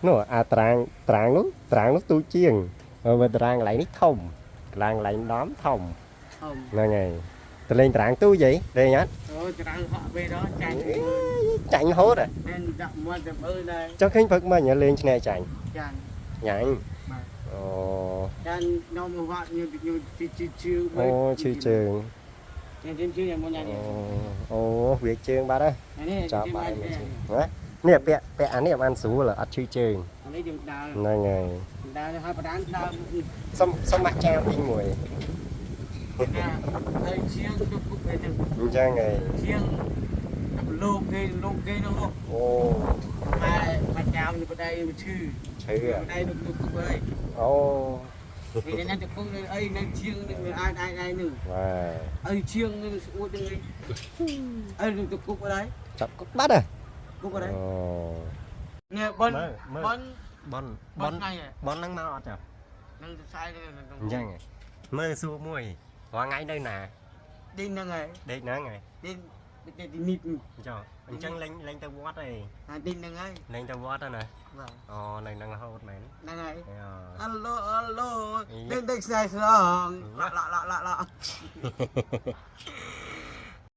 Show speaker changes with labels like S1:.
S1: នោះអាត្រាងត្រាងនោះត្រាងនោះទូចជាងមើលត្រាងកន្លែងនេះធំកន្លែងកន្លែងដំធំ
S2: ធំ
S1: ហ្នឹងហើយទៅលេងត្រាងទូចអីលេងអត់
S2: អូត្រាងហក់ពេលដល់ចាញ់
S1: ចាញ់រហូតហ៎
S2: មានដាក់មាត់ទៅអើដែរ
S1: ចង់ឃើញព្រឹកមិញលេងឆ្នេរចាញ់
S2: ចាញ់
S1: ញ៉ាញ់
S2: បាទ
S1: អូ
S2: ចាញ់នំវត្តញញជឺជឺ
S1: អូឈឺជើង
S2: ញ៉ាំជឺញ៉ាំមុនញ៉ាំ
S1: អូអូវាជើងបាត់ហើយ
S2: នេះ
S1: ចាប់បាត់ហើយមិនជើងណានេះពាក់ពាក់អានេះបានស្រួលអត់ឈឺជើង
S2: នេះយើងដើរ
S1: ហ្នឹងហើយ
S2: ដើរហើយបដានដើរ
S1: សុំសុំម៉ាក់ចាមទីមួយ
S2: ណាហើយជាងទៅពុកទៅ
S1: អញ្ចឹងហើយ
S2: ជាងលោកគេលោកគេនោះ
S1: អូ
S2: ម៉ែម៉ែចាំនេះបដៃវាឈឺ
S1: ឈឺ
S2: បដៃនោះទៅពុកហើយ
S1: អូ
S2: នេះនៅទៅពុកនៅអីនៅជាងនឹងអាចអាចអាចនឹង
S1: បាទ
S2: អីជាងនឹងស្អួតនឹងអីនឹងទៅពុកបដៃ
S1: ចាប់គុកបាត់ហ៎
S2: ពុកបដៃ
S1: អូ
S2: នេះបនបន
S1: បន
S2: បនថ្ងៃ
S1: បនហ្នឹងមកអត់ចា
S2: នឹងសរសៃនឹង
S1: អញ្ចឹងហ៎មើលសួរមួយរាល់ថ្ងៃនៅណា
S2: ដេញហ្នឹងហើយ
S1: ដេកហ្នឹងហ៎
S2: ដេញដេញនេះ
S1: ចុះអញ្ចឹងលេងលេងទៅវត្តអី
S2: អាដេញហ្នឹងហើយ
S1: លេងទៅវត្តហ្នឹងណា
S2: បាទ
S1: អូនៅហ្នឹងរហូតមែន
S2: ហ្នឹងហើយ
S1: អូ
S2: អាឡូអាឡូដេញដេញខ្សែស្រងលក់លក់លក់លក់